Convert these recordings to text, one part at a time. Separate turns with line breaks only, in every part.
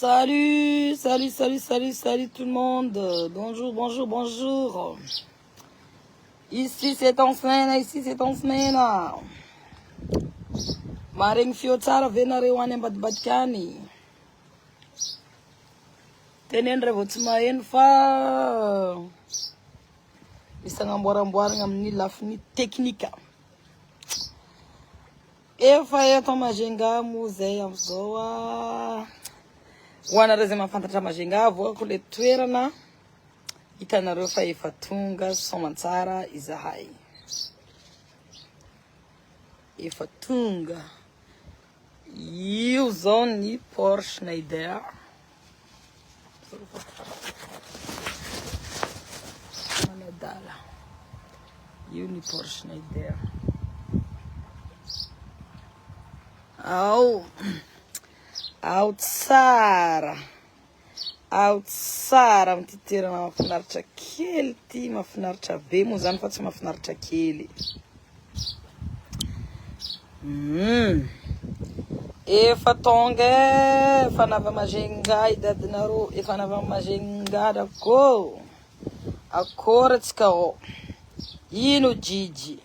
Salut, salut, salut, salut, salut tout le monde. Bonjour, bonjour, bonjour. Ici c'est en semaine, ici c'est en semaine. Maregny feo tsara ve nareo any ambadibadika any? Teneno raha vao tsy maheno fa misy agnamboaramboaragna amin'ny lafiny teknika. Efa eto Majunga moa zay amizao a. Ho anareo zay mahafantatra Majunga, avoakako le toerana hitanareo fa efa tonga soamantsara izahay. Efa tonga. Io zao ny Porsche Schneider. Manadala. Io ny Porsche Schneider. Ao. Ao tsara. Ao tsara amin'ity toerana mahafinaritra kely ity, mahafinaritra be moa zany fa tsy mahafinaritra kely. Mm. Efa tonga e, efa navy Majunga i dadinareo, efa navy Majunga dako. Akory antsika ô. Ino Jiji,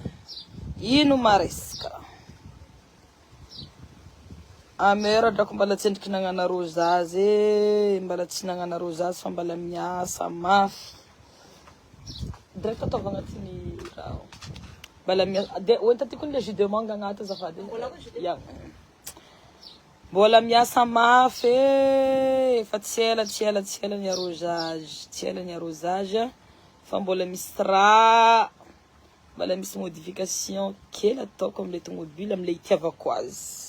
ino maresaka. Amera drako mbala tsy endriky nagnano arosage e, mbala tsy nagnano arosage fa mbala miasa mafy. Direct ataovy agnatin'ny raha ao. Mbala miasa, de hoenta ty koa le jus de mangue agnaty azafady. Ya. Mbola miasa mafy e, fa tsy ela tsy ela tsy ela ny arrosage, tsy ela ny arrosage fa mbola misy raha. Mbola misy modification kely ataoko amle tomobile amle itiavako azy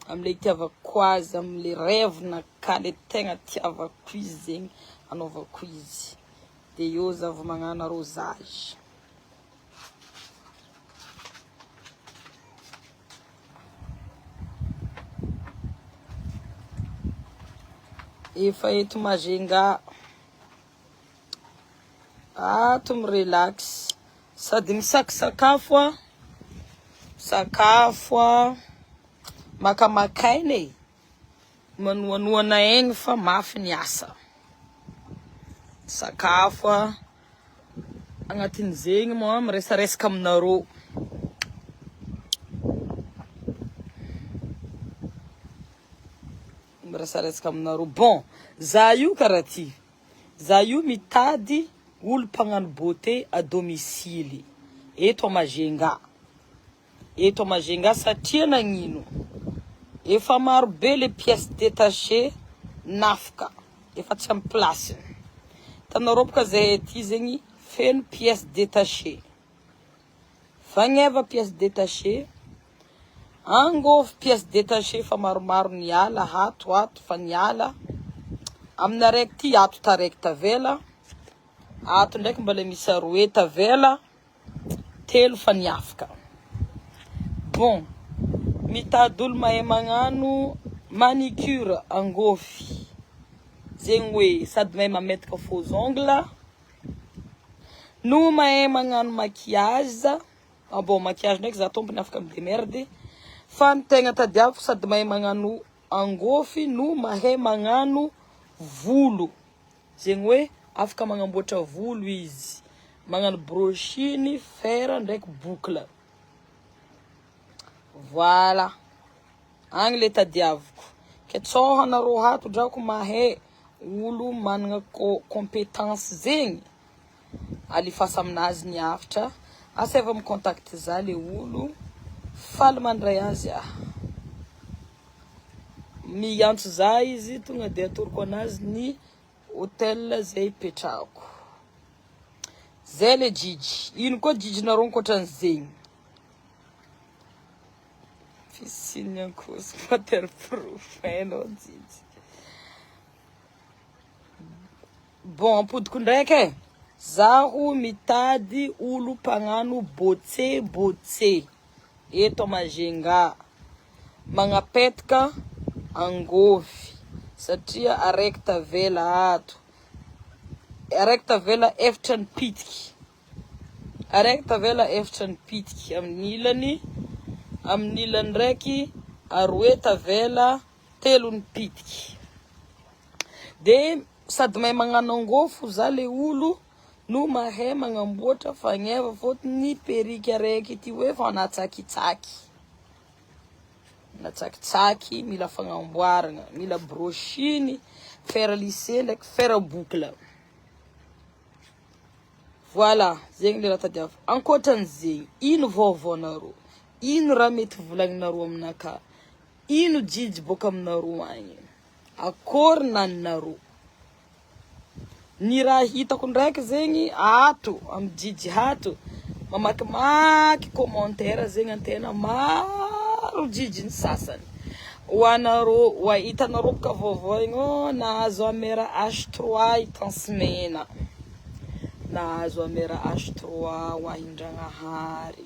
amle itiavako azy amle rêve naka le tegna tiavako izy zegny anaovako izy de eo za vao magnano arrosage. Efa eto Majunga. Ato mi-relax sady misakisakafo a, misakafo a, makamaka aina e, manohanohana aigny fa mafy ny asa, misakafo a, agnatin'izegny moa miresaresaka aminareo. Miresaresaka aminareo, bon za io karaha ty. Za io mitady olo mpagnano beauté à domicile eto à Majunga eto à Majunga satria nagnino efa maro be le pièce détachée nafika efa tsy amy place-ny hitanareo boka zahay aty zegny feno pièce détachée fagneva pièce détachée Angôvo pièce détachée fa maromaro niala ato ato fa niala amin'ny araiky ty ato taraiky tavela ato ndraiky mbola misy aroe tavela telo fa niafaka bon mitady olo mahay magnano manicure angôfy zegny hoe sady mahay mametaka faux ongle no mahay magnano maquillage. Ah bon maquillage ndraiky za tompony afaka mi demerde fa ny tegna tadiaviko sady mahay magnano angôfy no mahay magnano volo zegny hoe afaka magnamboatra volo izy magnano brushing fer ndraiky boucle voilà agny le tadiaviko ke tsôha anareo ato drako mahay olo managna compétence zegny Alefasa aminazy ny hafitra, asaivo mi contact za le olo, faly mandray azy ah. Miantso za izy tonga de atoroko anazy ny hotel zay ipetrahako. Zay le jijy, ino koa jijinareo ankoatran'izegny? Piscine ankozy waterproof hainao jijy. Bon ampodiko ndraiky e, zaho mitady olo mpagnano botse botse eto a Majunga, magnapetaka angôvy satria araiky tavela ato, araiky tavela efatra ny pitiky, araiky tavela efatra ny pitiky amin'ny ilany, amin'ny ilany raiky aroe tavela telo ny pitiky. De sady mahay magnano angôfo za le olo no mahay magnamboatra fagneva fôtony perruque araiky ty hoe fa natsakitsaky. Natsakitsaky mila fagnamboaragna, mila brushing, fer lissé ndraiky fer boucle. Voilà, zegny le raha tadiaviko. Ankoatran'izegny, ino vaovaonareo? Ino raha mety volagninareo aminakahy? Ino jijy boaka aminareo agny? Akory naninareo? Ny raha hitako ndraiky zegny ato amy jijy ato, mamakimaky commentaire zegny antena maro jijy ny sasany. Ho anareo, ho hitanareo boka vaovao igny, oh nahazo Hammer H3 i Tansimena. Nahazo Hammer H3 ho ahin-dragnahary.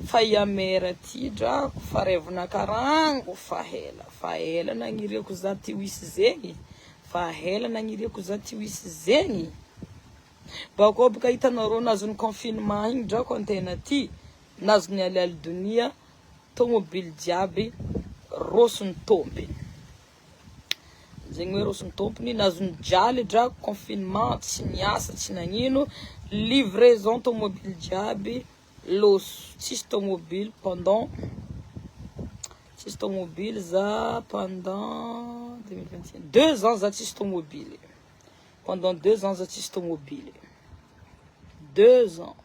Fa i Hammer ty drako fa revonakarango fa hela, fa hela nagniriako za ty ho hisy zegny. Fa hela nagniriako za ty ho hisy zegny. Bakô boka hitanareo nazon'ny confinement igny drako antena ty, nazon'ny alialy donia, tomobily jiaby roson'ny tompiny. Zegny hoe roson'ny tompony, nazon'ny jaly drako confinement, tsy niasa, tsy nagnino, livraison tomobily jiaby loso, tsisy tomobily pendant tsisy tomobily za pendant 2021, 2 ans za tsisy tomobily, pendant 2 ans za tsisy tomobily, 2 ans.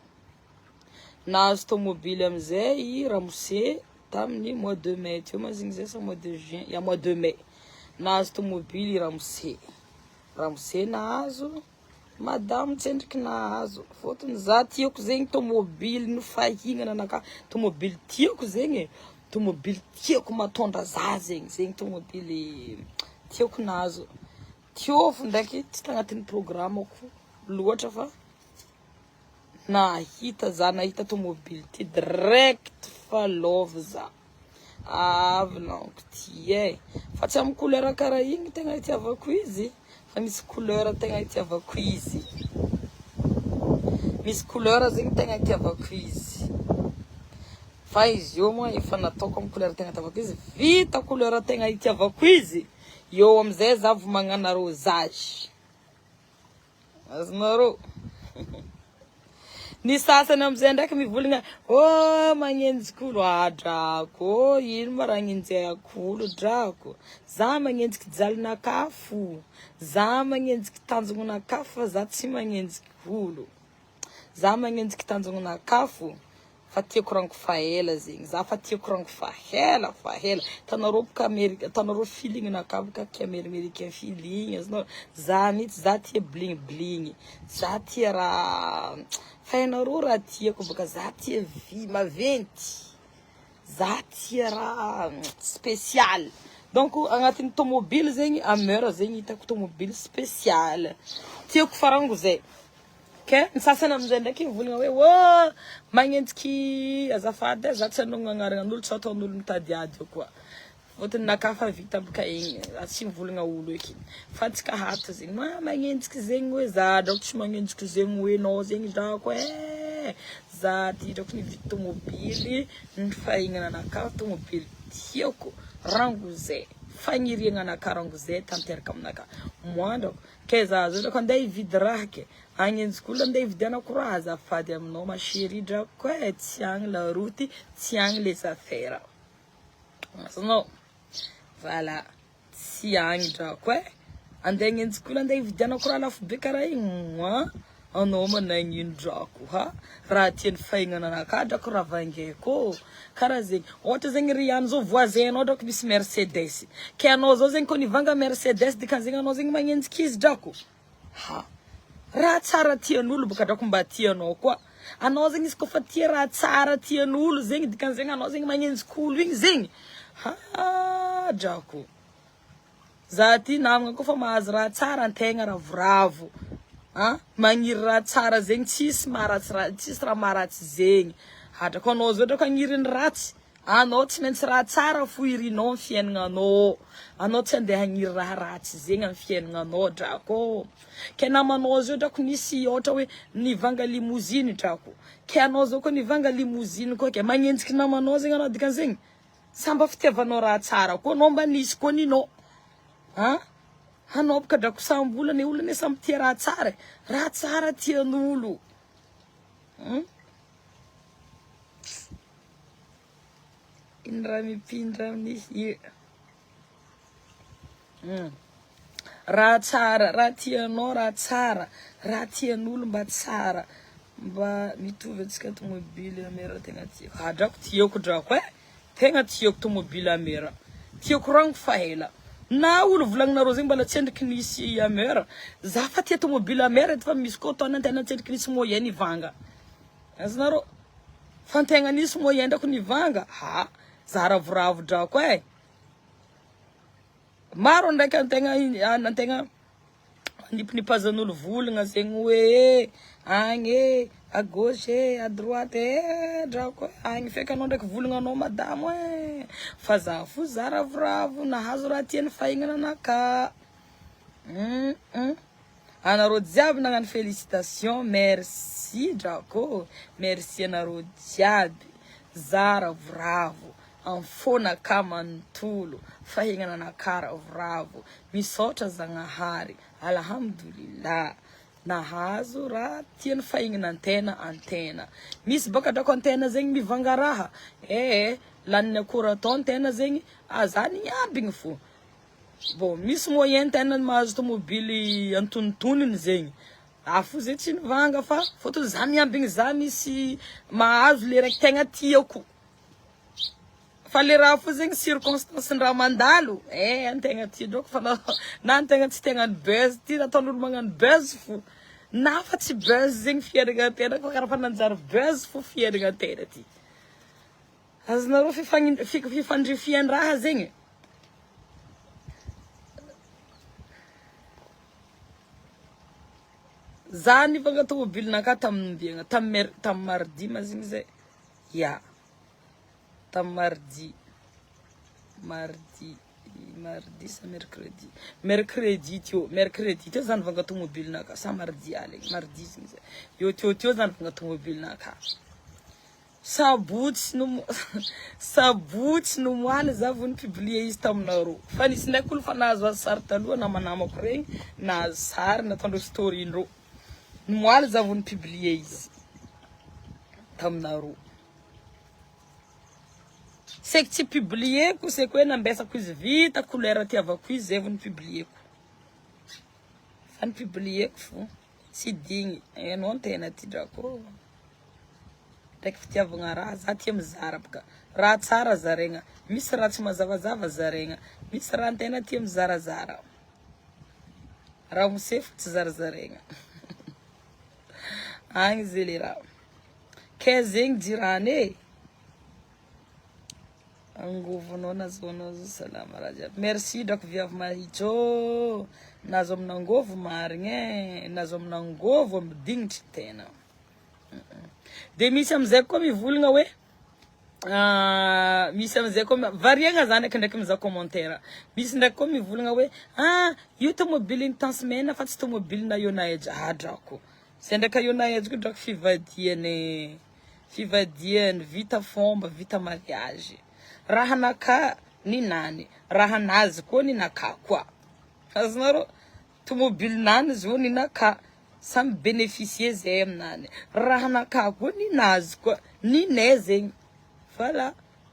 Nahazo tomobily amizay ramose tamin'ny mois de mai teo ma zegny zay sa mois de juin, ya mois de mai. Nahazo tomobily ramose, ramose nahazo, madamo tsendriky nahazo. Fôtony za tiako zegny tomobily no fahignana anakahy, tomobily tiako zegny e, tomobily tiako matondra za zegny, zegny tomobily tiako nahazo. Teo fo ndraiky tsy tagnatin'ny programmako loatra fa nahita za nahita tomobily ty direct fa love za. Avy lanko ty e, fa tsy amy couleur karaha igny tegna itiavako izy, fa misy couleur tegna itiavako izy. Misy couleur zegny tegna itiavako izy. Fa izy io moa efa nataoko amy couleur tegna itiavako izy, vita couleur tegna itiavako izy, eo amizay za vao magnano arrosage. Azonareo? Ny sasany amizay ndraiky mivolagna oh magnenjiky olo, ah drako oh ino ma raha agnenjehako olo drako, za magnenjiky jalinakahy fo, za magnenjiky tanjognonakahy fa za tsy magnenjiky olo, za magnenjiky tanjognonakahy fo fa tiako rango fa ela zegny, za fa tiako rango fa hela fa hela, hitanareo boka Amerika, hitanareo feeling-nakahy boka tia amerimericain feeling, azonareo, za mihitsy za tia bling bling, za tia raha fa hainareo raha tiako boka za tia vy maventy, za tia raha spécial, donc agnatin'ny tomobily zegny Hammer zegny hitako tomobily spécial, tiako farango zay. Ke ny sasany amizay ndraiky mivolagna hoe oh magnenjiky azafady e za tsy hanogno agnaran'olo tsy ataon'olo mitady ady eo koa fôtony nakahy fa vita boka igny za tsy mivolagna olo eky fa antsika hato zegny ma magnenjiky zegny hoe za drako tsy magnenjiky zegny hoe nao zegny drako e za ty drako nividy tomobily ny fahignana anakahy tomobily tiako rango zay fagniriagna anakahy rango zay tanteraka aminakahy moi drako Ke za zao drako andeha hividy raha ke agnenjiko olona andeha hividianako raha azafady aminao ma chérie drako e tsy agny la route tsy agny les affaires azonao voilà tsy agny drako e andeha agnenjiko olona andeha hividianako raha lafo be karaha igny moa anao managnino drako ha raha tian'ny fahignana anakahy drako raha vangaiko karaha zegny ohatra zegny Riano zao voisin-nao drako misy Mercedes ke anao zao zegny koa nivanga Mercedes dikan'zegny anao zegny magnenjiky izy drako ha raha tsara tian'olo boka drako mba tianao koa anao zegny izy koa fa tia raha tsara tian'olo zegny dikan'zegny anao zegny magnenjiky olo igny zegny ha drako za ty namagna koa fa mahazo raha tsara antegna ravoravo a magniry raha tsara zegny tsisy maharatsy raha tsisy raha maharatsy zegny hatrako anao zao drako agniry ny ratsy anao tsy maintsy raha tsara fo irinao amin'ny fiaignananao anao tsy andeha hagniry raha ratsy zegny amin'ny fiaignananao drako ke namanao zao drako nisy ohatra hoe nivanga limousine drako ke anao zao koa nivanga limousine koa ke magnenjiky namanao zegny anao dikan'zegny sa mba fitiavanao raha tsara koa anao mba nisy koa ninao a. Hanao boka drako sambola ne olona ne samy tia raha tsara e. Raha tsara tian'olo. Hmm? Ino raha mipindra amin'ny hira? Hmm. Raha tsara, raha tianao raha tsara, raha tian'olo mba tsara. Mba mitovy antsika tomobile Amera tegna tiako. Ah drako tiako drako eh. Tegna tiako tomobile Amera. Tiako rango fa ela. Na olo volagninareo zegny mbala tsendriky nisy Amera. Za fa tia tomobile Amera edy fa misy koa taona antegna tsendriky nisy moyen nivanga. Azonareo? Fa antegna nisy moyen drako nivanga. Ha, za ravoravo drako eh. Maro ndraiky antegna antegna Anipinipazan'olo volagna zegny hoe eh, agny eh, à gauche eh, à droite eh, drako eh, agny feky anao ndraiky volagnanao madamo eh, fa za fo za ravoravo nahazo raha tian'ny fahignana anakahy. Hum hum. Anareo jiaby nagnano félicitation, merci drako, merci anareo jiaby, za ravoravo amin'ny fônakahy manontolo, fahignana anakahy ravoravo. Misaotra Zagnahary, Alhamdoulilah, nahazo raha tiany fahignana antena antena. Misy baka drako antena zegny mivanga raha, eh laniny akora atao antena zegny, ah za niambigny fô. Bon misy moyen tena mahazo tomobily antonontonony zegny, ah fo zay tsy nivanga fa fôtony za miambigny za misy mahazo le raiky tegna tiako. Fa le raha fo zegny circonstance ny raha mandalo eh antegna ty drako fa na na antegna tsy te hagnano buzz ty nataon'olo magnano buzz fo na fa tsy buzz zegny fiainagna tegna fa karaha fa nanjary buzz fo fiainagna tegna ty azonareo fifagnin- fifandrifian-draha zegny. Za nivanga tomobilinakahy tamin'ny ombiagna tamin'ny mer- tamin'ny mardi ma zegny zay ya. Tamin'ny mardi, mardi, mardi sa mercredi, mercredi teo, mercredi teo za nivanga tomobilinakahy sa mardi aligny, mardi zegny zay, eo teo teo za nivanga tomobilinakahy, sabotsy no sabotsy no moaly za vao ni-publier izy taminareo, fa nisy ndraiky olo fa nahazoazo sary taloha namanamako regny nahazo sary nataondreo story-ndreo, nomoaly za vao ni-publier izy taminareo. Saiky tsy publier-ko, saiky hoe nambesako izy vita couleur tiavako izy zay vao ni-publier-ko. Fa ni-publier-ko fo, tsy digny, hainao ny tena ty drako. Ndraiky fitiavagna raha, za tia mizara boka. Raha tsara zaraigna, misy raha tsy mazavazava zaraigna, misy raha antegna tia mizarazara. Ramose fo tsy zarazaraigna. Agny zay le raha. Kay zegny jirany e. Angovonao nazahoanao zo salama raha jiaby. Merci drako viavy mahitsy ô. Nazo amina angovo marigny e. Nazo amina angovo amy dignitry tena. De misy amizay koa mivolagna hoe ah, misy amizay koa variagna zany eky ndraiky mizaha commentaire. Misy ndraiky koa mivolagna hoe ah io tomobilin'i Tence Mena fa tsy tomobilina Yonaej. Ah drako. Zay ndraiky eo na aiza koa drako fivadiany e, fivadiany vita fomba vita mariage, raha naka ny nany, raha nazy koa ny naka koa, azonareo, tomobile nany zao ny naka, samy beneficier zay aminany, raha naka koa ny nazy koa, ny nay zegny, voilà,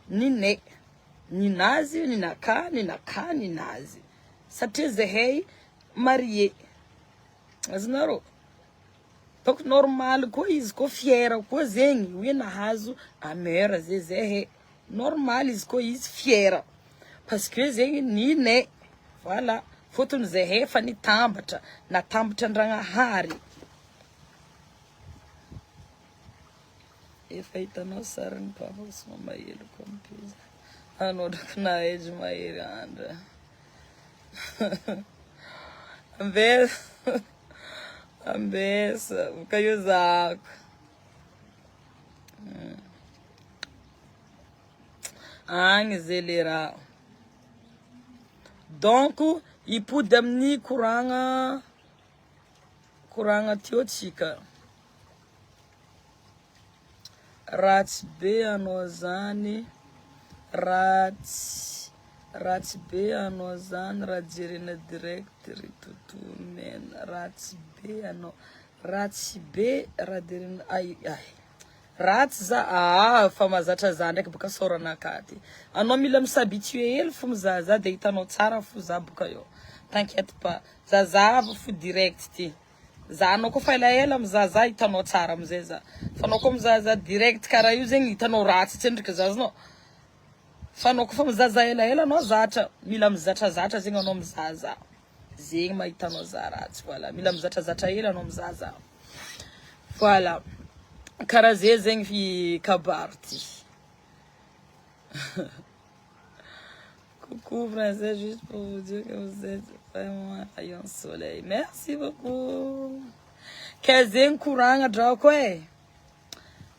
ny nay, ny nazy ny naka, ny naka ny nazy, satria zahay marié. Azonareo? Donc normal koa izy koa fier koa zegny hoe nahazo ameur zay zay he. Normal izy koa izy fier parce que zegny ninay voilà fôtony zahay efa nitambatra natambatra Andragnahary. Efa hitanao sarin'ny papa sy mama heloko am-peza. Anao drako nahazo mahery andra. Ambesa, ambesa, boka io zahako. Agny zay le raha. Donc hipody amin'ny koragna koragna teo tsika. Ratsy be anao zany, ratsy. Ratsy be anao zany raha jerena direct ry Toto mena ratsy be anao ratsy be raha jerena ay ay ratsy za aa fa mahazatra za ndraiky boka saorana akaty anao mila mi s'habituer hely fo mizaha za de hitanao tsara fo za boka eo t'inquiète pas za zahava fo direct ty za anao koa fa elaela mizaha za hitanao tsara amizay za fa anao koa mizaha za direct karaha io zegny hitanao ratsy tsendriky za azonao Fa anao kofa mizaza elaela anao zatra, mila mizatrazatra zegny anao mizaza, zegny mahita anao za ratsy voilà, mila mizatrazatra hely anao mizaza, voilà, karaha ze zegny fi kabaro ty. Coucou princesse, juste pour vous dire que vous êtes vraiment un rayon de soleil. Merci beaucoup. Ke zegny koragna drako e.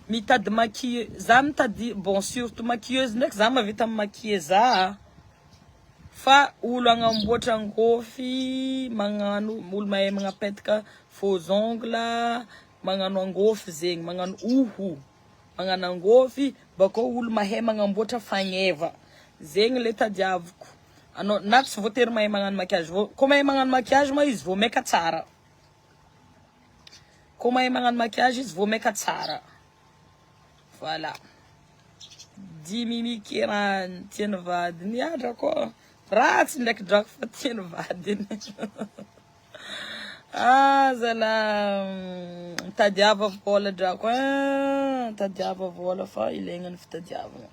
Mitady maquille za mitady bon surtout maquilleuse ndraiky za mahavita mi maquiller za fa olo agnamboatra angôfy magnano olo mahay magnapetaka faux ongle magnano angôfy zegny magnano hoho magnano angôfy bakeo olo mahay magnamboatra fagneva zegny le tadiaviko anao na tsy voatery mahay magnano maquillage vao ko mahay magnano maquillage ma izy vao maika tsara. Ko mahay magnano maquillage izy vao maika tsara. Voilà. Dimy mikerany tiany vadiny adra koa ratsy ndraiky drako fa tiany vadiny. Ah zala mitadiava vola drako eh mitadiava vola fa ilaigna ny fitadiavagna.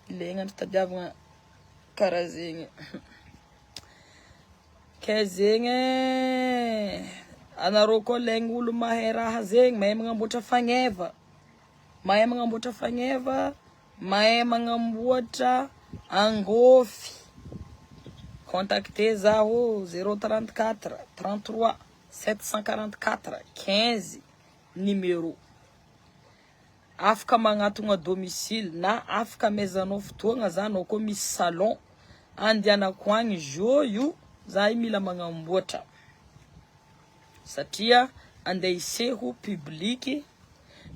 Ilaigna ny fitadiavagna karaha zegny. Kay zegny e, anareo koa ilaigny olo mahay raha zegny, mahay magnamboatra fagneva, mahay magnamboatra fagneva, mahay magnamboatra angôfy, contacter zaho 034 33 744 15 numéro. Afaka magnatogna domicile na afaka amezanao fotoagna za anao koa misy salon andianako agny jo io za io mila magnamboatra satria andeha hiseho public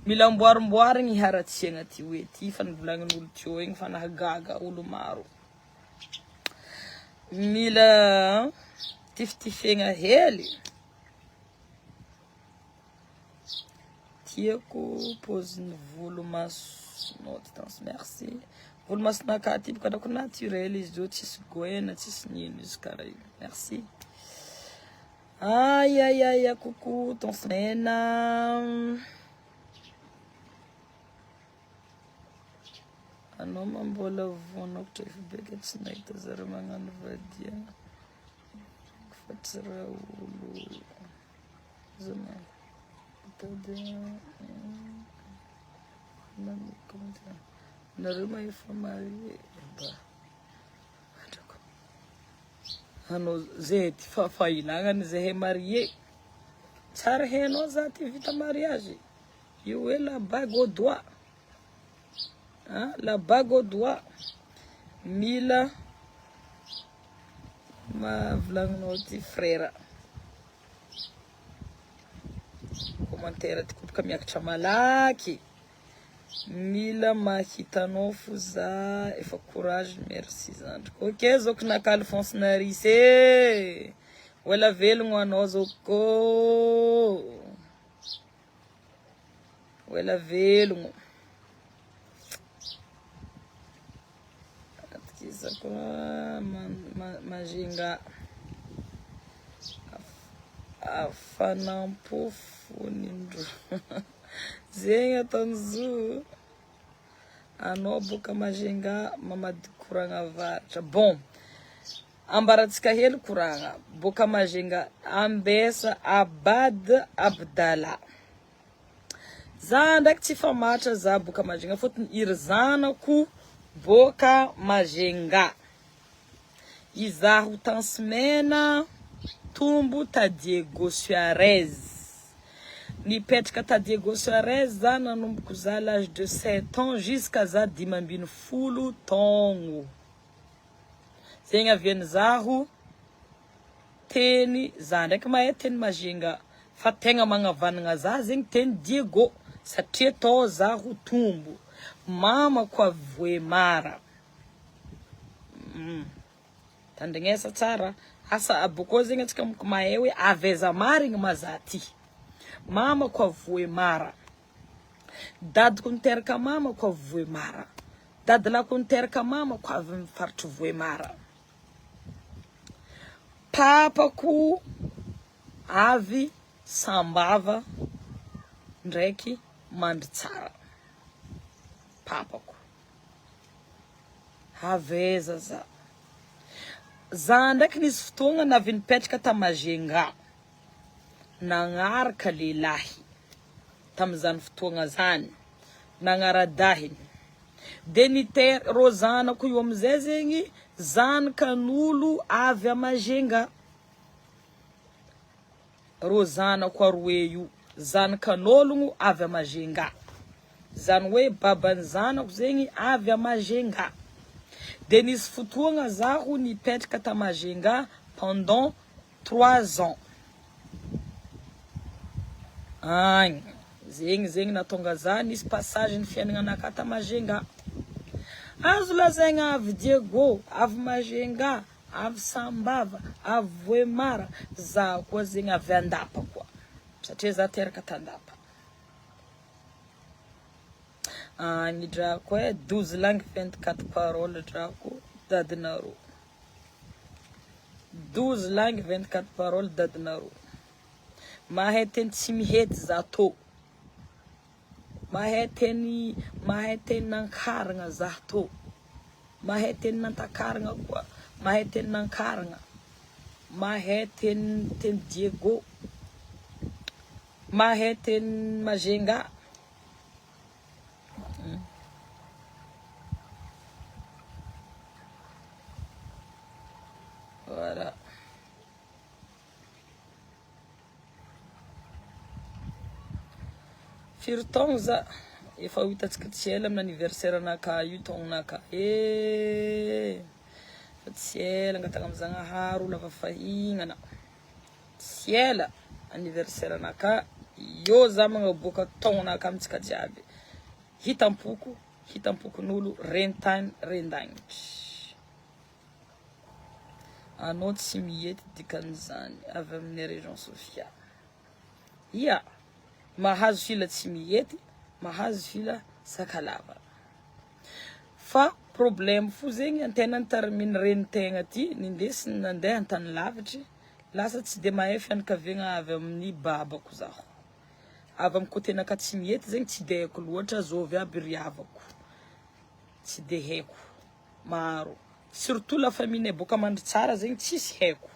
mila amboarimboarigny haratsiagna ty hoe ty fa nivolagnin'olo teo igny fa nahagaga olo maro mila tifitifegna hely. Tiako paozin'ny volomasonao ty dans merci. Volomasonakahy ty boka ataoko naturel izy io tsisy goena tsisy nino izy karaha io. Merci. Ay ay ay coucou tons mena. Anao ma mbola voanokitra efa be ka tsy nahita zareo magnano vadiana fa tsy raha olo Nareo ma efa marié mba atrako anao zay ty fa fa ilagnany zahay marié tsara hainao za ty vita mariage io hoe la bague au doigt ah la bague au doigt mila ma volagninao ty frère. Commentaire ty koboka miakatra malaky. Mila mahita anao fo za efa courage merci zandriko. Ok zoky naka Alphonse Naris e. Ho ela velogno anao zokiko. Ho ela velogno. Atokisako Majunga Hafanam-po fonindro Zegny ataony zo Anao boka Majunga mamadiky koragna avaratra Bon ambarantsika hely koragna boka Majunga Ambesa Abad Abdallah Za ndraiky tsy famatra za boka Majunga fôtony iry zanako boka Majunga. Izaho Tansimena tombo ta Diego Suarez. Nipetraka ta Diego Suarez za nanomboko za l'âge de 7 ans jusqu'à za 15 taogno. Zegny avian'izaho teny za ndraiky mahay teny Majunga fa tegna magnavanagna za zegny teny Diego satria tao zaho tombo mamako avy Vohemar. Tandrignesa tsara. Asa abôkô zegny antsika moko mahay hoe avy aiza marigny ma za ty. Mamako avy Vohemara. Dadiko niteraka mamako avy Vohemara. Dadilako niteraka mamako avy amin'ny faritry Vohemara. Papako avy Sambava ndraiky Mandritsara. Papako. Avy aiza za? Za ndraiky nisy fotoagna navy nipetraka ta Majunga. Nagnaraka lehilahy tamin'izany fotoagna zany. Nagnara-dahiny. De niter rô zanako io amizay zegny zanakan'olo avy a Majunga. Rô zanako aroe io zanakan'ologno avy a Majunga. Zany hoe baban'ny zanako zegny avy a Majunga. De nisy fotoagna zaho nipetraka ta Majunga pendant 3 ans. Agny. Zegny zegny nahatonga za nisy passage ny fiaignananakahy ta Majunga. Azo lazaigna avy Diego, avy Majunga, avy Sambava, avy Vohemara, za koa zegny avy Andapa koa satria za teraka t'Andapa. Agny drako e, 12 langues 24 paroles drako dadinareo. 12 langues 24 paroles dadinareo. Mahay teny Tsimihety za tô. Mahay teny mahay teny Nankaragna za tô. Mahay teny Nantakaragna koa. Mahay teny Nankaragna. Mahay teny teny Diego. Mahay teny Majunga. Voilà. Firy taogno za? Efa ho hitantsika tsy ela amin'ny anniversaire anakahy io taognonakahy eh! Fa tsy ela angataka amin'ny Zagnahary ho lava fahignana. Tsy ela anniversaire anakahy eo za magnaboaka taognonakahy amintsika jiaby. Hitam-poko, hitam-pokon'olo, ren-tany, ren-dagnitry. Anao tsy mihety dikan'izany avy amin'ny région Sofia. Ia, mahazo fila tsy mihety, mahazo fila sakalava. Fa problème fo zegny antegna nitariminy renin-tegna ty nindesiny nandeha antany lavitry lasa tsy de mahay fianakaviagna avy amin'ny babako zaho. Avy amin'ny côté-nakahy tsy mihety zegny tsy de haiko loatra zôvy aby ry havako. Tsy de haiko. Maro. Surtout la famille nay boka Mandritsara zegny tsisy haiko.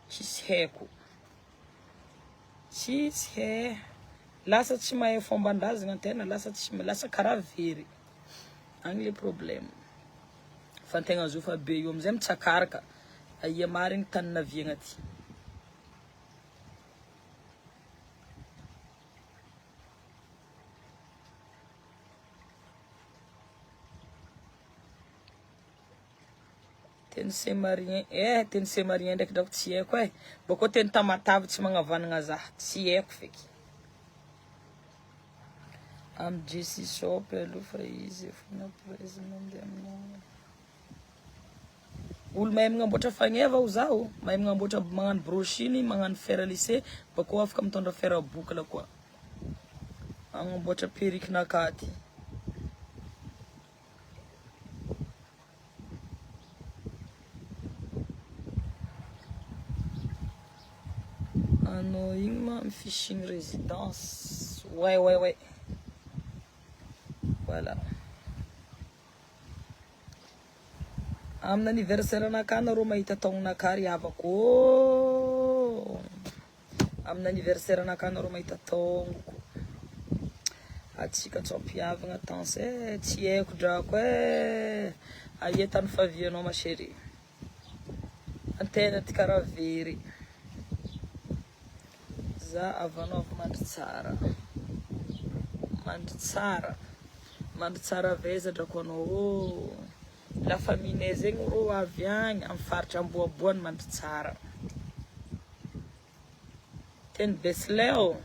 Tsisy haiko. Tsisy he. Lasa tsy mahay fomban-drazagna antegna, lasa tsy lasa karaha very. Agny le problème. Fa antegna zo fa be io amizay mitsakaraka. Aia marigny tany naviagna ty. Teny semarien eh teny semarien ndraiky drako tsy haiko eh bakeo teny tamatave tsy magnavanagna zah tsy haiko feky amy Jessie shop aloha fa izy efa nampiresy mandeha aminao olo mahay magnamboatra fagneva ho zaho mahay magnamboatra magnano brushing magnano fer à lisser bakeo afaka mitondra fer à boucle koa Agnamboatra perruque nakahy ty. Anao igny ma amy fishing résidence. Ouais ouais ouais. Voilà. Amin'ny anniversaire nakahy nareo mahita taognonakahy ry havako ô. Amin'ny anniversaire anakahy nareo mahita taongoko. Atsika tsy ampihavagna tans eh, tsy haiko drako eh. Aia tany favianao ma chérie? Antena ty karaha very. Za avanao avy Mandritsara. Mandritsara. Mandritsara avy aiza drako anao ô? La famille nay zegny rô avy agny amin'ny faritra Amboaboany Mandritsara. Teny Betsileo.